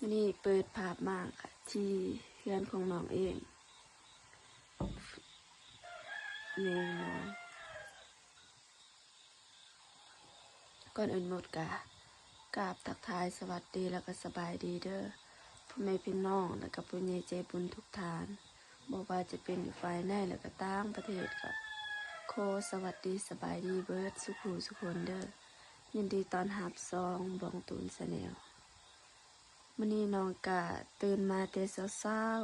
ມື້ນີ້ເປີດພາບມາທີ່ເຮືອນຂອງນ້ອງເອງ ແມ່ນບໍ່? ກ່ອນອື່ນໝົດກະກາບທັກທາຍສະຫວັດດີ ແລ້ວກະສະບາຍດີເດີ ພໍ່ແມ່ພີ່ນ້ອງ ແລ້ວກະຜູ້ໃຫຍ່ໃຈບຸນທຸກທ່ານ ບໍ່ວ່າຈະເປັນຢູ່ຝ່າຍໃນ ແລ້ວກະຕ່າງປະເທດ ກະຂໍສະຫວັດດີສະບາຍດີເບິດສູ່ຜູ້ສູ່ຄົນເດີ. ຍິນດີຕ້ອນຮັບຊ່ອງບອງຕູນ Channel. ມື້ນີ້ນ້ອງກະຕື່ນມາແຕ່ເຊົ້າ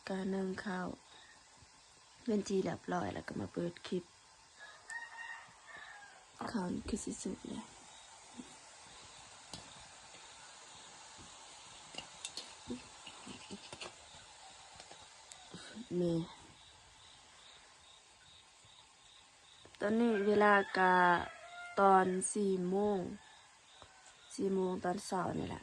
ໆ ກະໜຶ້ງເຂົ້າເປັນທີ່ລຽບຮ້ອຍ ແລ້ວກະມາເປີດຄລິບ. ເຂົ້ານີ້ຄືຊິສຸກແລ້ວ ແມ່. ຕອນນີ້ເວລາກະຕອນສີ່ໂມງ ສີ່ໂມງຕອນເຊົ້ານີ້ແຫຼະ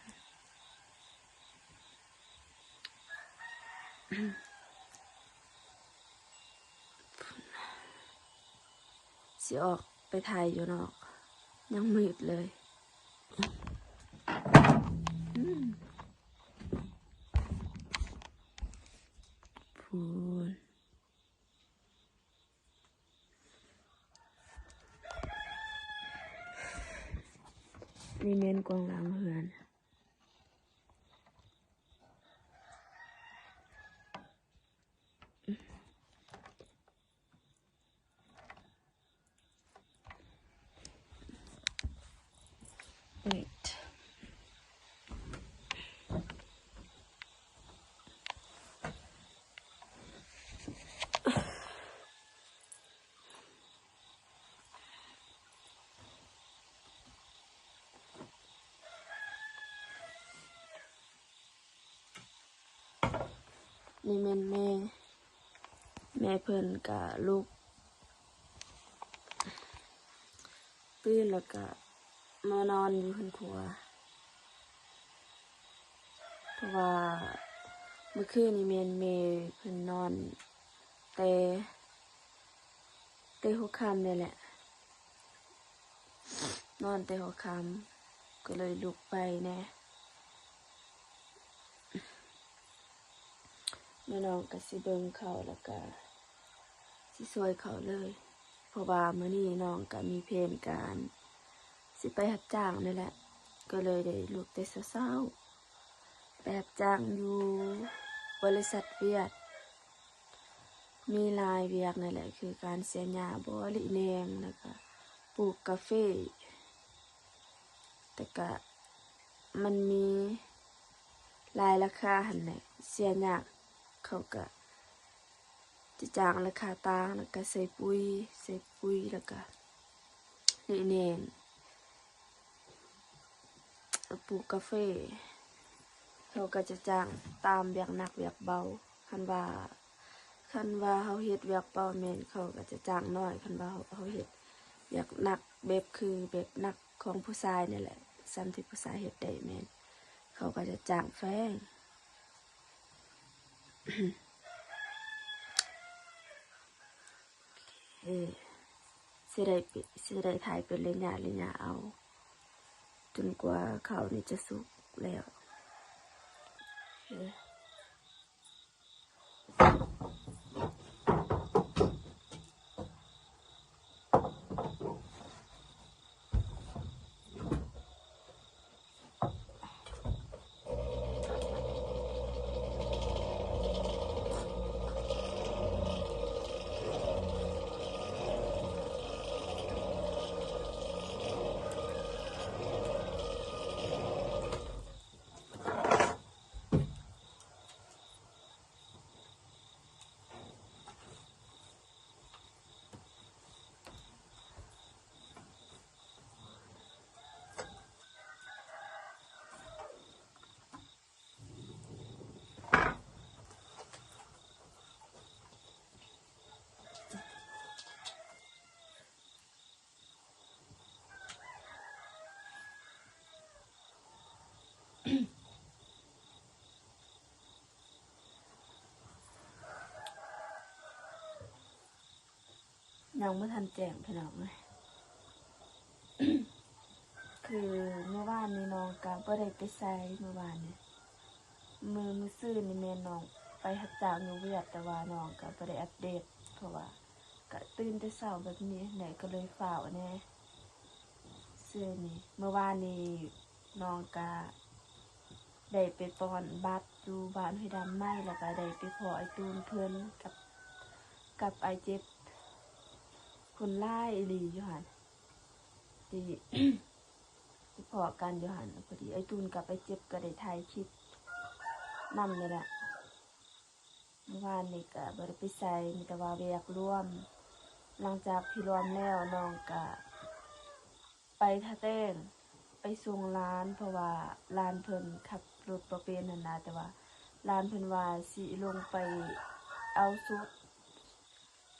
ຊິອອກໄປຖ່າຍຢູ່ນອກ ຍັງມືດເລີຍ ອືມ ພຸ້ນ. ນີ້ແມ່ນກວາງຫຼັງເຮືອນ Wait. ນີ້ແມ່ນແມ່ ແມ່ເພິ່ນກະລຸກຕື່ນ ແລ້ວກະມານອນຢູ່ເຮືອນຄົວ ເພາະວ່າມື້ຄືນນີ້ແມ່ນແມ່ເພິ່ນນອນແຕ່ ແຕ່ຫົວຄ່ຳນີ້ແຫຼະ ນອນແຕ່ຫົວຄ່ຳ ກໍເລີຍລຸກໄປແດ່ ແມ່ນ້ອງກະຊິເບິ່ງເຂົາ ແລ້ວກະຊິຊ່ວຍເຂົາເລີຍ ເພາະວ່າມື້ນີ້ນ້ອງກະມີແຜນການຊິໄປຮັບຈ້າງນີ້ແຫຼະ ກໍເລີຍໄດ້ລຸກແຕ່ເຊົ້າໆ ໄປຮັບຈ້າງຢູ່ບໍລິສັດຫວຽດ ມີຫຼາຍວຽກນັ້ນແຫຼະ ຄືການເສຍຫຍ້າບໍ ລິແນງ ແລ້ວກະປູກກາເຟ ແຕ່ກະມັນມີຫຼາຍລາຄາຫັ້ນແຫຼະ ເສຍຫຍ້າ ເຂົາກະຈະຈ້າງລາຄາຕ່າງ ແລ້ວກະໃສ່ປຸ໋ຍ ໃສ່ປຸ໋ຍ ແລ້ວກະລິແນງ ປູກກາເຟ ເຂົາກໍຈະຈ້າງຕາມວຽກໜັກວຽກເບົາ ຄັນວ່າ ຄັນວ່າເຮົາເຮັດວຽກເບົາແມ່ນເຂົາກໍຈະຈ້າງໜ້ອຍ ຄັນວ່າເຮົາ ເຮົາເຮັດວຽກໜັກແບບຄືແບບໜັກຂອງຜູ້ຊາຍນີ້ແຫຼະ ສ່ຳທີ່ຜູ້ຊາຍເຮັດໄດ້ແມ່ນເຂົາກໍຈະຈ້າງແພງ. ເອີ ຊິໄດ້ເປັນ ຊິໄດ້ຖ່າຍເປັນໄລຍະໄລຍະເອົາ ຈົນກວ່າເຂົ້ານີ້ຈະສຸກແລ້ວ ເອີ. ຍັງບໍ່ທັນແຈ້ງພີ່ນ້ອງເອີຍ. ຄືເມື່ອວານນີ້ນ້ອງກະບໍ່ໄດ້ໄປໃສ ເມື່ອວານນີ້ ມື້ ມື້ຊືນນີ້ແມ່ນນ້ອງໄປຮັບຈ້າງຢູ່ວຽກ ແຕ່ວ່ານ້ອງກະບໍ່ໄດ້ອັບເດດ ເພາະວ່າກະຕື່ນແຕ່ເຊົ້າແບບນີ້ແຫຼະ ກະເລີຍຟ້າວແດ່. ຊືນນີ້ ເມື່ອວານນີ້ນ້ອງກະໄດ້ໄປປ້ອນບັດຢູ່ບ້ານຫ້ວຍດຳໃໝ່ ແລ້ວກະໄດ້ໄປພໍ້ອ້າຍຕູນເພິ່ນກັບ ກັບອ້າຍເຈັບ ຄົນຫຼາຍອີ່ຫຼີຢູ່ຫັ້ນ ທີ່ ໄປພໍ້ກັນຢູ່ຫັ້ນ ພໍດີອ້າຍຕູນກັບອ້າຍເຈັບກະໄດ້ຖ່າຍຄລິບນຳນີ້ແຫຼະ. ເມື່ອວານນີ້ກະບໍ່ໄດ້ໄປໃສ ມີແຕ່ວ່າວຽກລວມ. ຫຼັງຈາກທີ່ລວມແລ້ວ ນ້ອງກະໄປທ່າແຕງ ໄປສົ່ງຫຼານ ເພາະວ່າຫຼານເພິ່ນຂັບລົດບໍ່ເປັນຫັ້ນນະ ແຕ່ວ່າຫຼານເພິ່ນວ່າຊິລົງໄປເອົາຊຸດ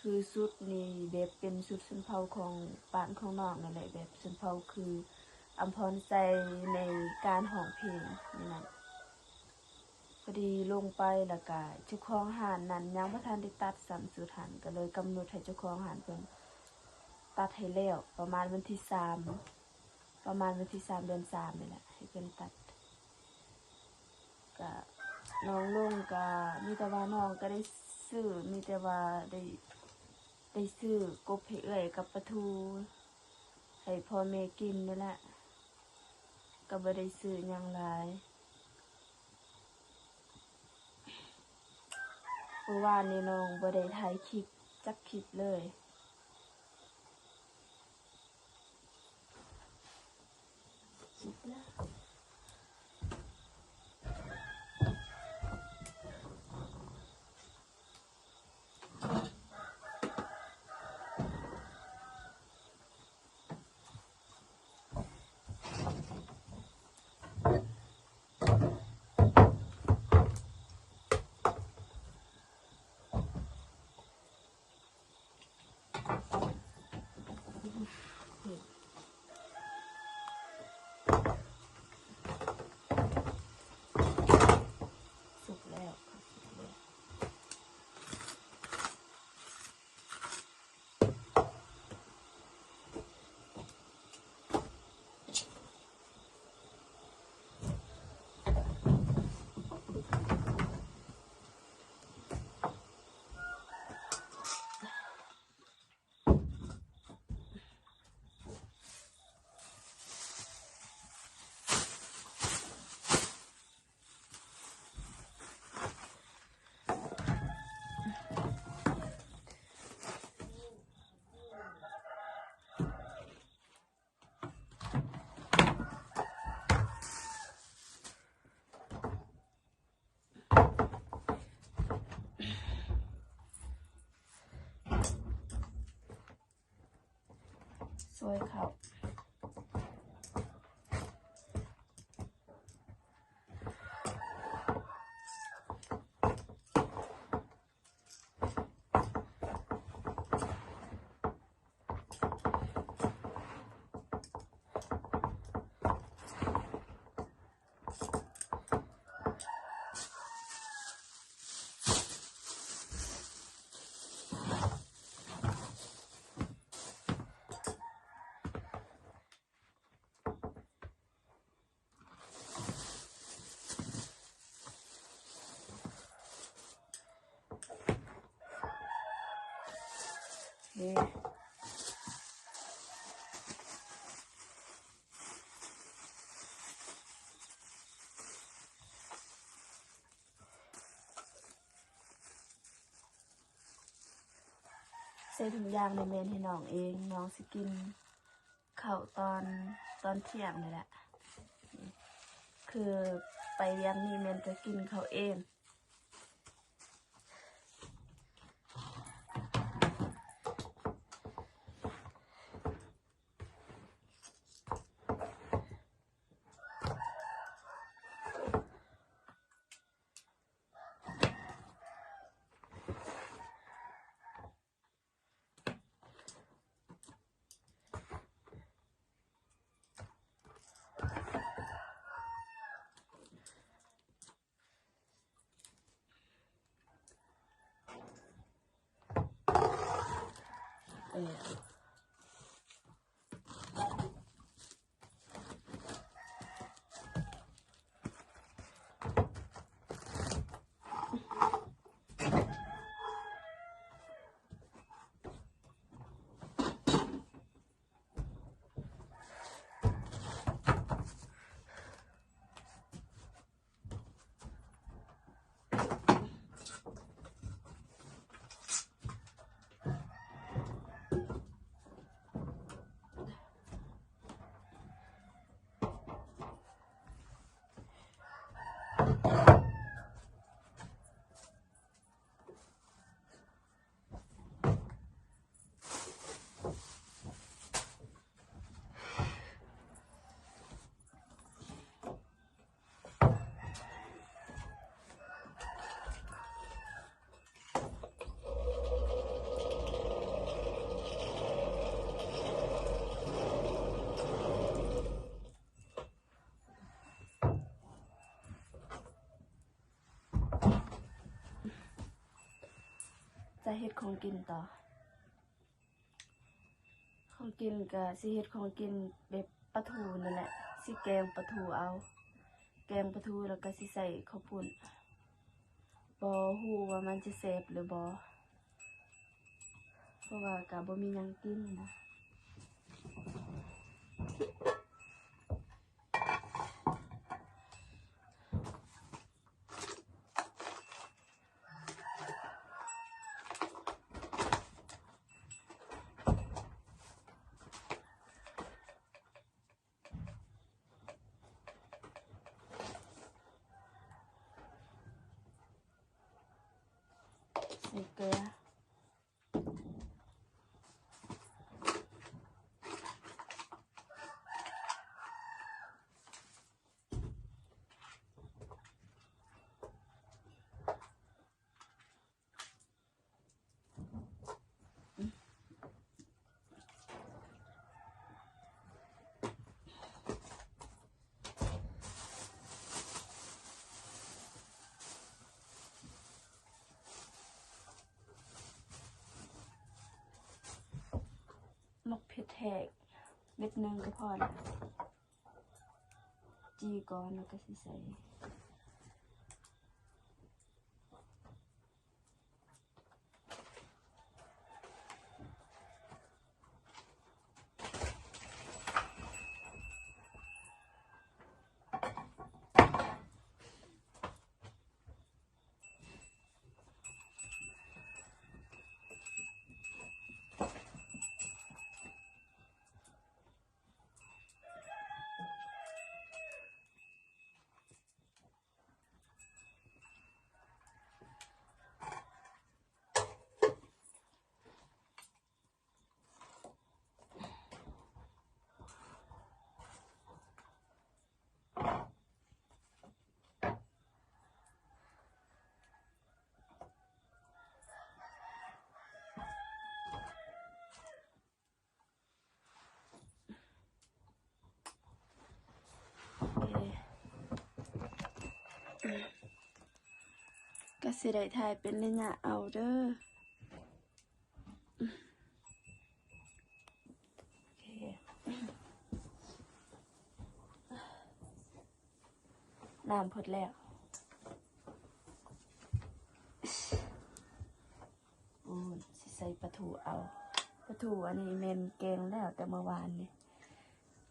ຄືຊຸດນີ້ແບບເປັນຊຸດຊົນເຜົ່າຂອງບ້ານຂອງນ້ອງນັ້ນແຫຼະ ແບບຊົນເຜົ່າຄືອຳພອນໄຊໃນການຮ້ອງເພງນີ້ນັ້ນ. ພໍດີລົງໄປແລ້ວກະເຈົ້າຂອງຮ້ານນັ້ນຍັງບໍ່ທັນໄດ້ຕັດຊ້ຳຊຸດຫັ້ນ ກະເລີຍກຳນົດໃຫ້ເຈົ້າຂອງຮ້ານເພິ່ນຕັດໃຫ້ແລ້ວ ປະມານວັນທີສາມ ປະມານວັນທີສາມເດືອນສາມນີ້ແຫຼະ ໃຫ້ເພິ່ນຕັດ. ກະນ້ອງລົງກະມີແຕ່ວ່ານ້ອງກະໄດ້ຊື້ ມີແຕ່ວ່າໄດ້ ໄດ້ຊື້ກົບໃຫ້ເອື້ອຍກັບປາທູໃຫ້ພໍ່ແມ່ກິນນີ້ແຫຼະ ກະບໍ່ໄດ້ຊື້ຫຍັງຫຼາຍ. ເມື່ອວານນີ້ນ້ອງບໍ່ໄດ້ຖ່າຍຄລິບຈັກຄລິບເລີຍ. ສຸກແລ້ວ ສຸກແລ້ວ. ຊ່ວຍເຂົ້າ. ໃສ່ຖົງຢາງນີ້ແມ່ນໃຫ້ນ້ອງເອງ ນ້ອງຊິກິນເຂົ້າຕອນ ຕອນທ່ຽງນີ້ແຫຼະ ຄືໄປວຽກນີ້ແມ່ນຈະກິນເຂົ້າເອງ. ເອີ. ເຮັດຂອງກິນຕໍ່. ຂອງກິນກະຊິເຮັດຂອງກິນແບບປາທູນັ້ນແຫຼະ, ຊິແກງປາທູເອົາ, ແກງປາທູແລ້ວກະຊິໃສ່ເຂົ້າປຸ້ນ. ບໍ່ຮູ້ວ່າມັນຈະແຊບຫຼືບໍ່ ເພາະວ່າກະບໍ່ມີຫຍັງກິນນະ. ໃສ່ເກືອ. ໝາກເຜັດແຫ້ງເມັດໜຶ່ງກໍພໍແລ້ວ. ຈີ່ກ່ອນແລ້ວກໍຊິໃສ່. ໂອເຄ ກໍຊິໄດ້ຖ່າຍເປັນໄລຍະເອົາເດີ. ໂອເຄ ນ້ຳເບິດແລ້ວ. ໂອ້ຍ ຊິໃສ່ປາທູເອົາ. ປາທູອັນນີ້ແມ່ນແກງແລ້ວແຕ່ເມື່ອວານນີ້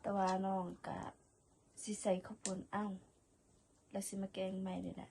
ແຕ່ວ່ານ້ອງກະຊິໃສ່ເຂົ້າປຸ້ນເອົາ ແລ້ວຊິມາແກງໃໝ່ນີ້ແຫຼະ.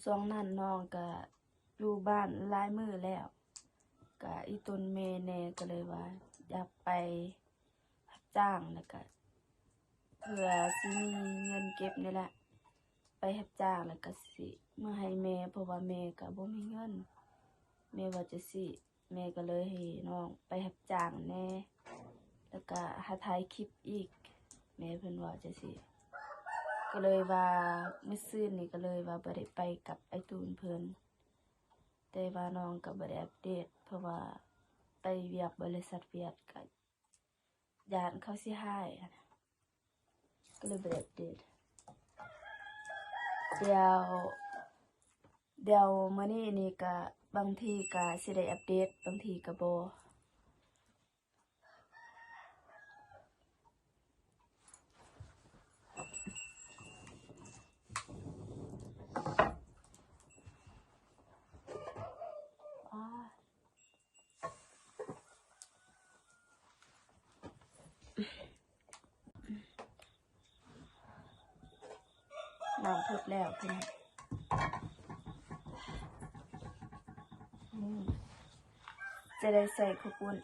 ຊ່ວງນັ້ນນ້ອງກະຢູ່ບ້ານຫຼາຍມື້ແລ້ວ ກະອີ່ຕົນແມ່ແດ່ ກະເລີຍວ່າຢາກໄປຮັບຈ້າງ ແລ້ວກະເພື່ອຊິມີເງິນເກັບນີ້ແຫຼະ ໄປຮັບຈ້າງ ແລ້ວກະຊິເມືອໃຫ້ແມ່ ເພາະວ່າແມ່ກະບໍ່ມີເງິນ. ແມ່ວ່າຈັ່ງຊີ້ ແມ່ກໍເລີຍໃຫ້ນ້ອງໄປຮັບຈ້າງແດ່ ແລ້ວກະຫາຖ່າຍຄລິບອີກ ແມ່ເພິ່ນເວົ້າຈັ່ງຊີ້. ກໍເລີຍວ່າມື້ຊືນນີ້ກໍເລີຍວ່າບໍ່ໄດ້ໄປກັບອ້າຍຕູນເພິ່ນ ແຕ່ວ່ານ້ອງກໍບໍ່ໄດ້ອັບເດດ ເພາະວ່າໄປວຽກ ບໍລິສັດວຽກ ກໍຢ້ານເຂົາຊິຮ້າຍຫັ້ນນະ. ກໍເລີຍບໍ່ໄດ້ອັບເດດ. ດຽວ ດຽວມື້ນີ້ນີ້ກະບາງທີກະຊິໄດ້ອັບເດດ ບາງທີກະບໍ່. ນ້ຳເພິ່ນແລ້ວພີ່ນ້ອງ ອືມ ຈະໄດ້ໃສ່ເຂົ້າປຸ້ນ.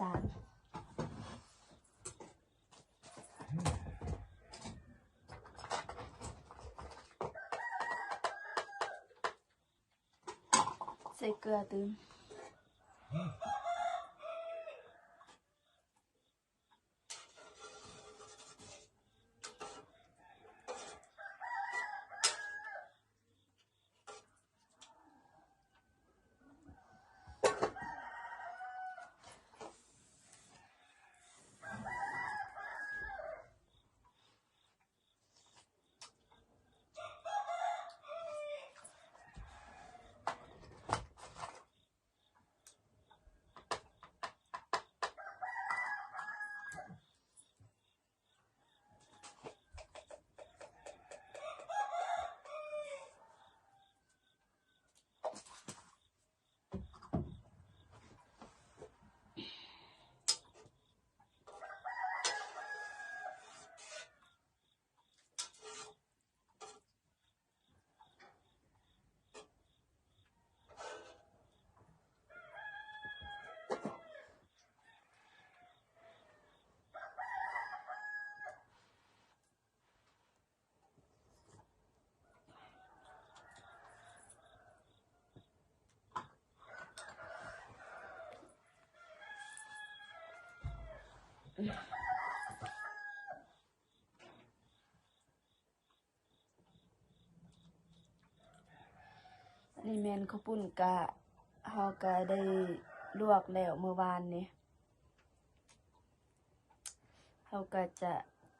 ຈານ ໃສ່ເກືອຕື່ມ. ອັນນີ້ແມ່ນເຂົ້າປຸ້ນກະ ເຮົາກະໄດ້ລວກແລ້ວມື້ວານນີ້ ເຮົາກະຈະ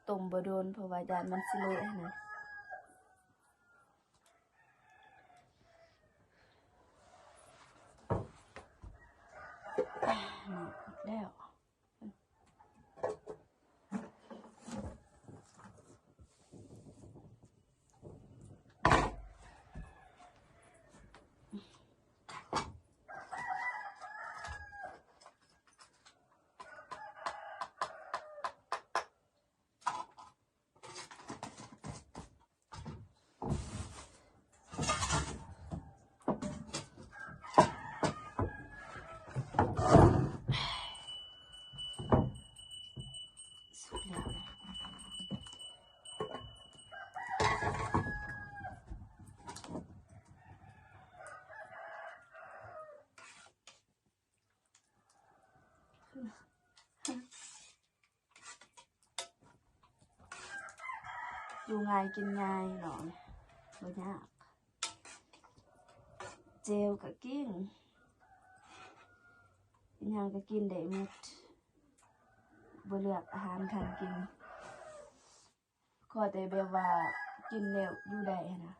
ຕົ້ມບໍ່ດົນ ເພາະວ່າຢ້ານມັນຊິເລະຫັ້ນນະ ແລ້ວ. ຢູ່ງ່າຍກິນງ່າຍເນາະ ບໍ່ຍາກ ແຈ່ວກະກິນ ອີຫຍັງກະກິນໄດ້ໝົດ ບໍ່ເລືອກອາຫານການກິນ ຂໍແຕ່ແບບວ່າກິນແລ້ວຢູ່ໄດ້ຫັ້ນນະ.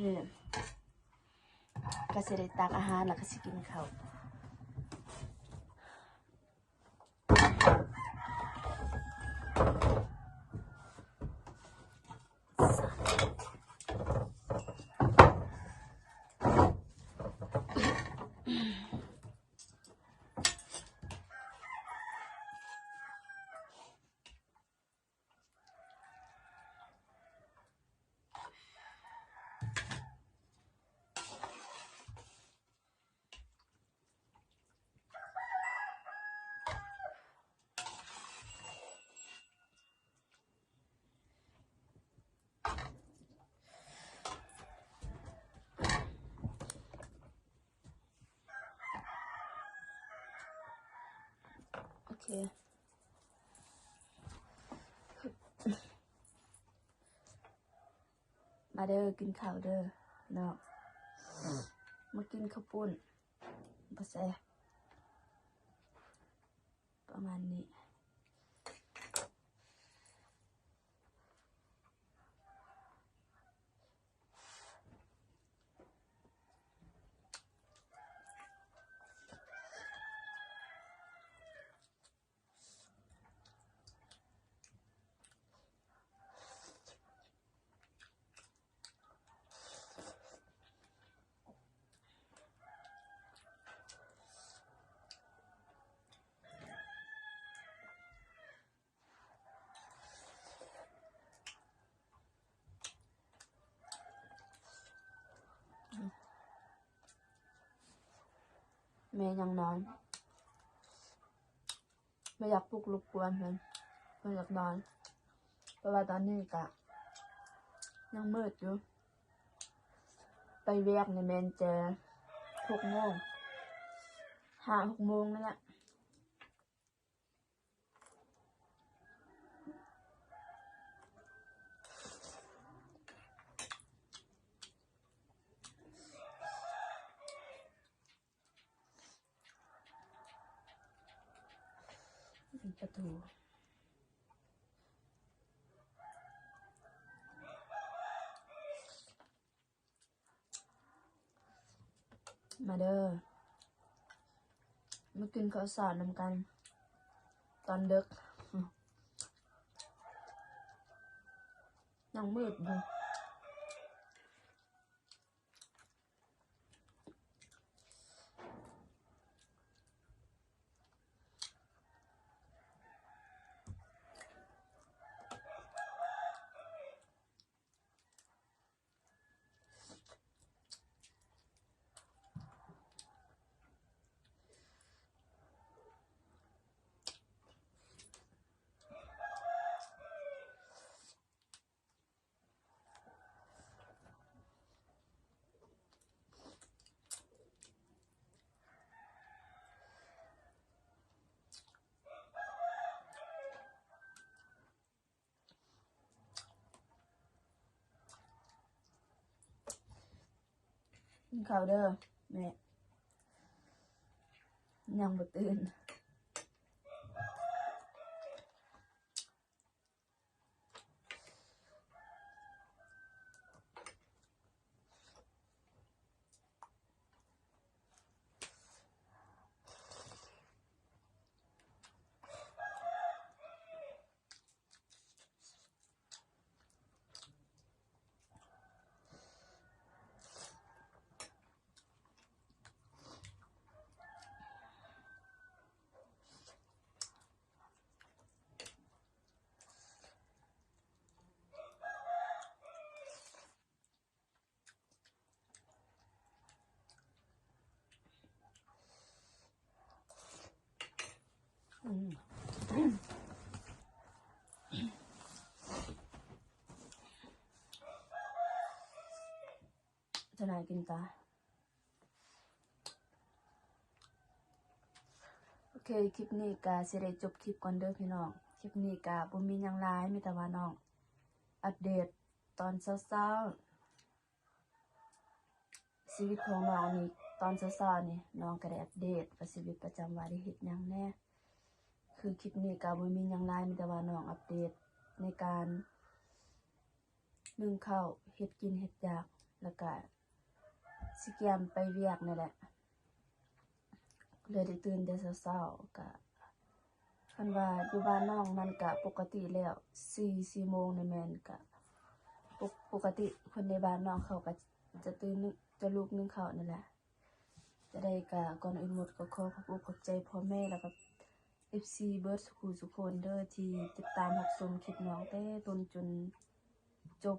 ນີ້ ກໍຊິໄດ້ຕັກອາຫານ ແລ້ວກໍຊິກິນເຂົ້າ. ໂອເຄ ມາເດີ ກິນເຂົ້າເດີເນາະ ມາກິນເຂົ້າປຸ້ນ ບໍ່ແຊບ ປະມານນີ້. ແມ່ຍັງນອນ ບໍ່ຢາກປຸກລົບກວນເພິ່ນ ເພິ່ນຢາກນອນ ເພາະວ່າຕອນນີ້ກະຍັງມືດຢູ່ ໄປວຽກນີ້ແມ່ນຈະຫົກໂມງ ຫ້າຫົກໂມງນີ້ແຫຼະ. ປະຕູ ມາເດີ ມາກິນເຂົ້າສານນຳກັນ ຕອນເດິກ ຍັງມືດຢູ່. ກິນເຂົ້າເດີແມ່ ຍັງບໍ່ຕື່ນ. ອືມ ຈະໜ້າກິນຕາ. ໂອເຄ ຄລິບນີ້ກະຊິໄດ້ຈົບຄລິບກ່ອນເດີພີ່ນ້ອງ. ຄລິບນີ້ກະບໍ່ມີຫຍັງຫຼາຍ ມີແຕ່ວ່ານ້ອງອັບເດດຕອນເຊົ້າໆ ຊີວິດຂອງນ້ອງນີ້ ຕອນເຊົ້າໆນີ້ ນ້ອງກະໄດ້ອັບເດດວ່າຊີວິດປະຈຳວັນໄດ້ເຮັດຫຍັງແດ່. ຄືຄລິບນີ້ກະບໍ່ມີຫຍັງຫຼາຍ ມີແຕ່ວ່ານ້ອງອັບເດດໃນການ ໜຶ້ງເຂົ້າ ເຮັດກິນເຮັດຢາກ ແລ້ວກະຊິກຽມໄປວຽກນີ້ແຫຼະ ເລີຍໄດ້ຕື່ນແຕ່ເຊົ້າໆ ກະ ຄັນວ່າຢູ່ບ້ານນ້ອງມັນກະປົກກະຕິແລ້ວ ສີ່ ສີ່ໂມງນີ້ແມ່ນກະ ປົກ ປົກກະຕິຄົນໃນບ້ານນ້ອງເຂົາກະຈະຕື່ນ ຈະລຸກໜຶ້ງເຂົ້ານີ້ແຫຼະ. ຈະໄດ້ກະ ກ່ອນອື່ນໝົດກໍຂໍຂອບອົກຂອບໃຈພໍ່ແມ່ ແລ້ວກະ ເອັຟຊີ ເບິດສູ່ຄູ່ສູ່ຄົນເດີ ທີ່ຕິດຕາມຮັບຊົມຄລິບນ້ອງແຕ່ຕົ້ນຈົນຈົບ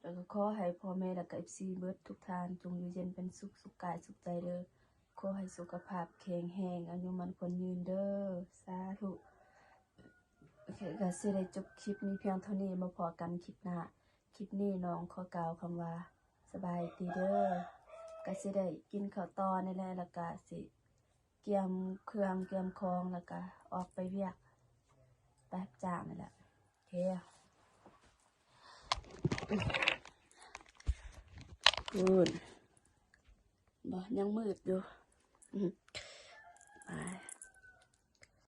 ແລ້ວກໍຂໍໃຫ້ພໍ່ແມ່ ແລ້ວກໍ ເອັຟຊີ ເບິດທຸກທ່ານ ຈົ່ງຢູ່ເຢັນເປັນສຸກ ສຸກກາຍສຸກໃຈເດີ ຂໍໃຫ້ສຸຂະພາບແຂງແຮງ ອາຍຸໝັ້ນຂວັນຍືນເດີ ສາທຸ. ໂອເຄ ກໍຊິໄດ້ຈົບຄລິບມີພຽງເທົ່ານີ້ ມາພໍ້ກັນຄລິບໜ້າ. ຄລິບນີ້ນ້ອງຂໍກ່າວຄຳວ່າ ສະບາຍດີເດີ ກໍຊິໄດ້ກິນເຂົ້າຕໍ່ນີ້ແຫຼະ ແລ້ວກໍຊິກຽມເຄື່ອງກຽມຂອງ ແລ້ວກໍອອກໄປວຽກ ໄປຮັບຈ້າງນີ້ແຫຼະ. ໂອເຄ ພຸ້ນ ບໍ່ ຍັງມືດຢູ່. ອືມ